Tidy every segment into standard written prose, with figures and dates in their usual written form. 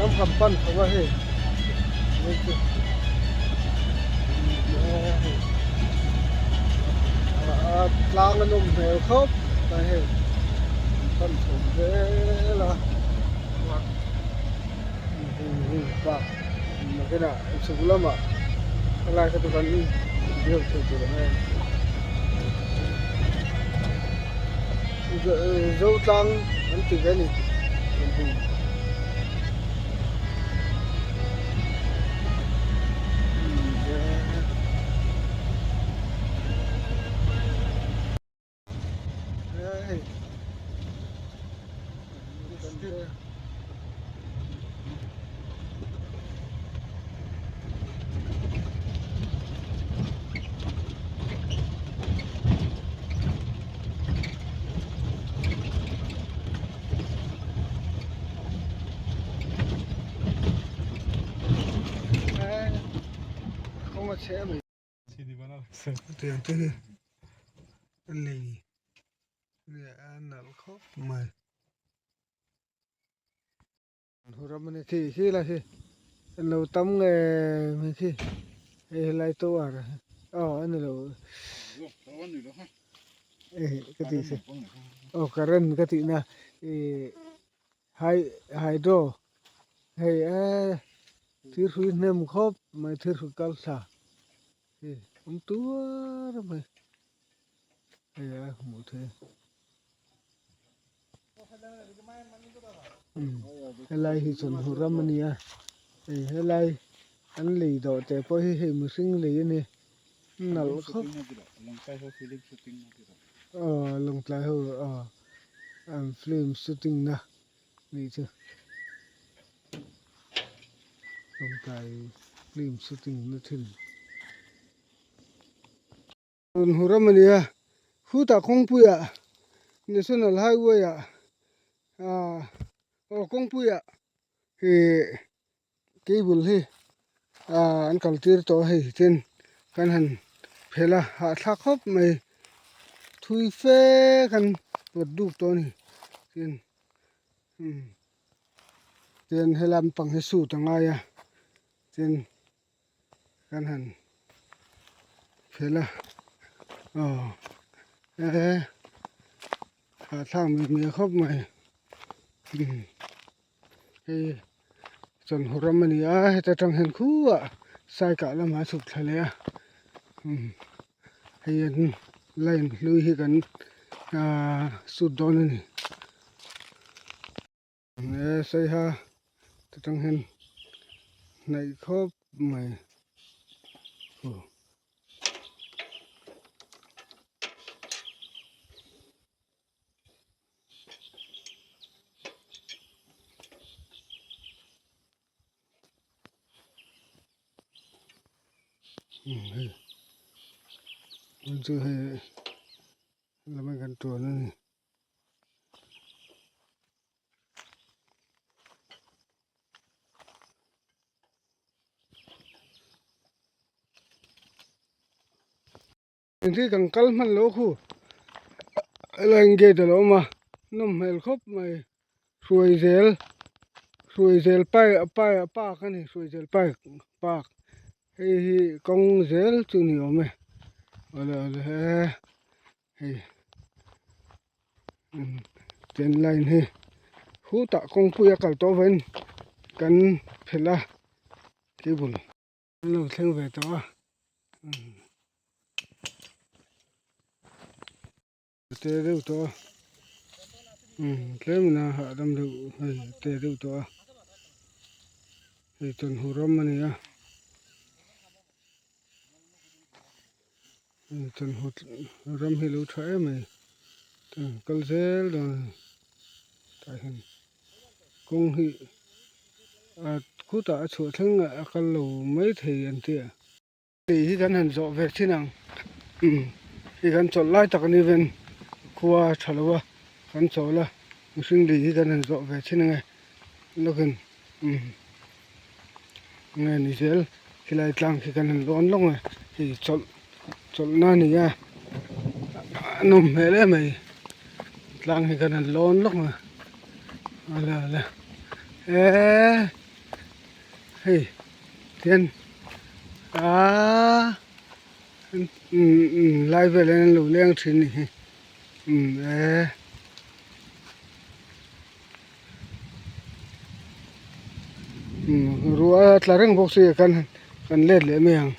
Lam kan pan tho a hei a tlang a nawm hmel khawp mai hei an pan chho zel a park nakinah chhuk lamah helai kha chu kan view thei tur ang e Zotlang an ti ve a ni. Kawng a chhe a mai. Tiang te hi a lei a nalh khawp mai. Ram ani khi khi lai hi an lo tam nge mai khi hei helai tower aw a ni lo eh ka tih se aw current ka tih na ih hai hydro hei eh thir hrui hnem khawp mai thir hrui kal thla hei awm tuar mai hei a hmuh theih. Helai hi chawhnu ram a ni a hei helai an lei dawh teh pawh hi hei mihring lei a ni nalh khawp aw lawngtlai ho aw an film shooting na nih chu lawngtlai film shooting na thin. Rawn hmu ram a ni a, khutah kawngpuiah National Highway ah ah aw kawngpuiah ih cable hi ah an kal tir tawh a hei tin kan han phelh a hahthlak khawp mai thui fe kan pawt duk tawh a ni tin umm tin helam pang hi suit a ngai a tin. Kan han fel a aw e hahthlak mai mai khawp mai hei chawlhnu ram a ni a heta tang hian khuah saikah lamah a chhuk thla leh a hei an line hlui hi kan ahh sut dawn a ni. E saiha ta tang hian hnaih khawp mai aw. Hei chu hei lamah kan tuan a ni. Engti kan kal hman lo khu helai in gate a lo awm a nawm hmel khawp mai hruai zel hruai zel pai pai park a ni hruai zel pai park hei hi kawng zel chu ni awm e awle awle he. Hei train line hi khutah kawngpui a kal tawh avangin kan phelh a cable an lo thleng ve tawh a te deuh tawh a tlem in a hahdam deuh hei te deuh tawh a hei chawlhnu ram a ni a. Chawlhhmawt ram hi a lo tha em mai kal zel dawn a ni tah hian kawng hi a khutah a chhuah thleng a kal lo maithei an ti a. Lei hi kan han zawh ve thin ang hei kan chawlh lai tak a ni ven khua a tha lo a kan chawl a mihring lei hi kan han zawh ve thin ang e lawkin nge ni zel khilai tlang khi kan han lawn lawng a hei chawlh chawlh na a ni a a nawm hmel em mai tlang hi kan han lawn lawng a ala ala eee. Hei tihian aaa umm lai velah hian an lo leng thin a ni hi umm eee. Umm ruah a tla reng bawk si a khan kan let leh mai ang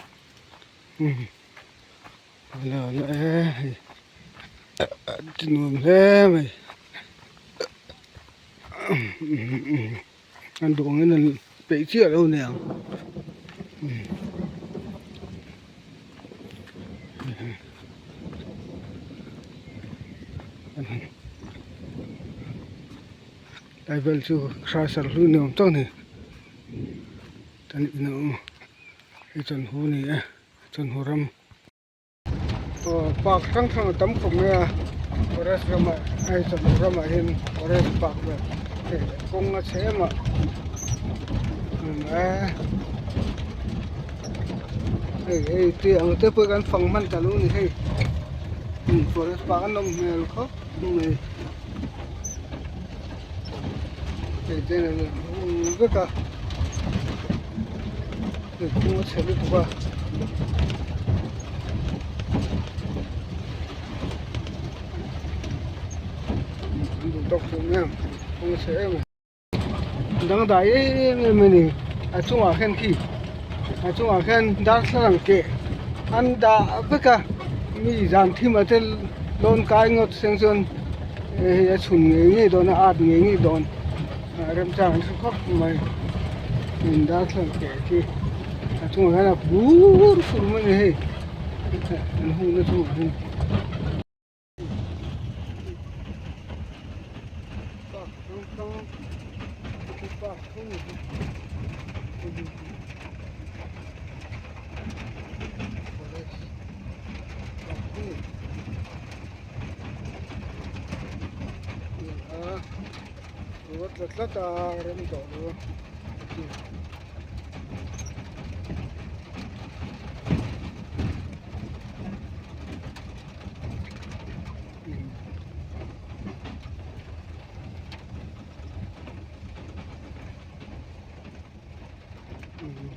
umm ala ala e hei a ti nuam hle mai an duh angin an peih chiah lo aniang umm. Lai vel chu hrasar hlui ni awm tak a ni kan in a awm a hei chawnhu a ni e chawnhu ram aw park hrang hrang a tam khawp mai a forest ramah hei chawnhu ramah hian forest park vel hei kawng a chhe em a hei hei tui ang te pawh hi kan fang hman ta lo a ni hei forest park a nawm hmel khawp mai. Hei te an hung vek a hei kawng a chhe lutuk a an duh tawk hlawm em kawng a chhe em a dangdai em em a ni a chungah khian khi a chungah khian darthlalang keh an dah vek a mi zan thim ah te lawn kai ngawt seng chuan hei a chhun ngei ngei dawn a at ngei ngei dawn remchang an hre khawp mai in darthlalang keh khi a chungah hian a bur fur mai a ni hei an hungna chungah hian. Tlat tlat a rem tawh lo a.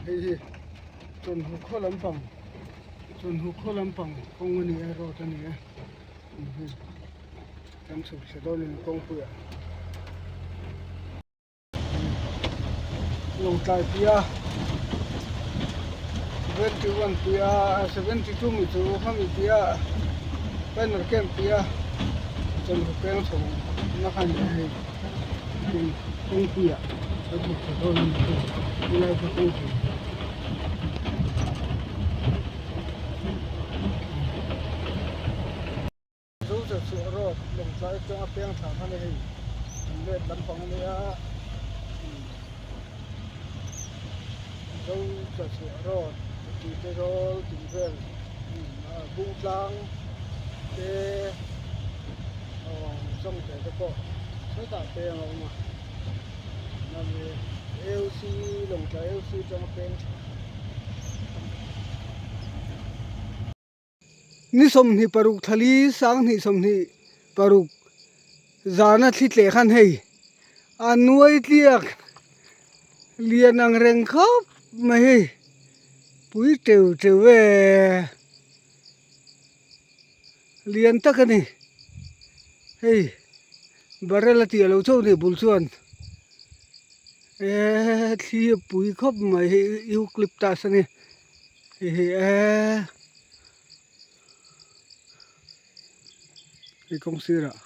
Hei hi chawlhnu khaw lampang chawlhnu khaw lampang kawng a ni a road a ni a kan chhuk thla dawn a ni kawngpui ah. Lawngtlai pia 71 pia 72 mi chu khami pia banner camp pia chawlhnu peng chho na kha a ni a hei kawngpui ah a chhuk thla dawn a ni hei helai kha kawngpui. Zo chhuah road Lawngtlai atanga peng thla khan hei an let lampang a nia Zo chhuah road tih te zawl tih vel bung tlang te zawng te te pawh sawtah peng a awm a AOC Lawngtlai AOC atanga peng thla. Ni 26 thlali sanghnih 26 zana thli tleh khan hei a nuai tliak lian ang reng khawp mai hei pui teu teu e lian tak a ni hei barrel a tih alo chauh a ni bul chuan eee thli a pui khawp mai hei eucalyptus a ni. Hei hi eee hei kawng sirah.